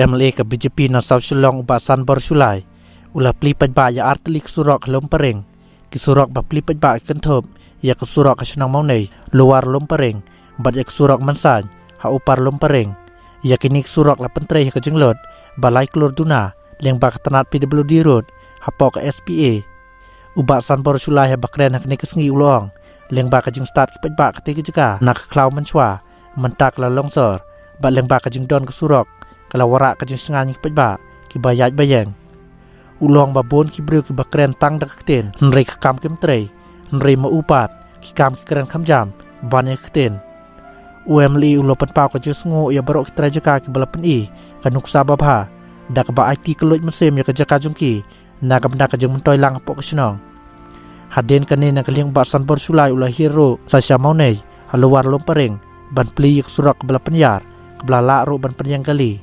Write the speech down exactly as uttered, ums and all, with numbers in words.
M L A ka B J P na South Shillong u Bah Sanbor Shullai u la plie paidbah ïa artylli ki surok ha Lumparing. Ki surok ba plie paidbah ki kynthup ïa ka surok ha shnong Mawnei, Lower Lumparing, bad ïa ka surok Mynsain ha Upper Lumparing. Ïa kine ki surok la pyntrei ha ka jinglut ba lai klur duna lyngba ka tnat P W D road hapoh ka S P A. U Bah Sanbor Shullai haba kren ha kane ka sngi u la ong, lyngba ka jingstad ki paidbah katei ka jaka na ka khlaw mynshuwa mynta ka la longsor, bad lyngba ka jingdon ka surok ka la wanrah ka jingshngaiñ ïa ki paidbah kiba ïaid ba ïeng. U la ong ba bun ki briew kiba kren tang da ka ktien, hynrei ka kam kim trei, hynrei ma u pat ki kam ki kren kham jam ban ïa ka ktien. U M L A u la pynpaw ka jingsngew ïa baroh ki trai jaka kiba la pyni ka nuksa babha da kaba aiti ka luid mynsiem ïa ka jaka jong ki na ka bynta ka jingmyntoi lang hapoh ka shnong. Hadien kane, na ka liang u Bah Sanbor Shullai u la hiar ruh sa sha Mawnei ha Lower Lumparing ban plie ïa ka surok kaba la pynïar, kaba la lah ruh ban pynïeng kali.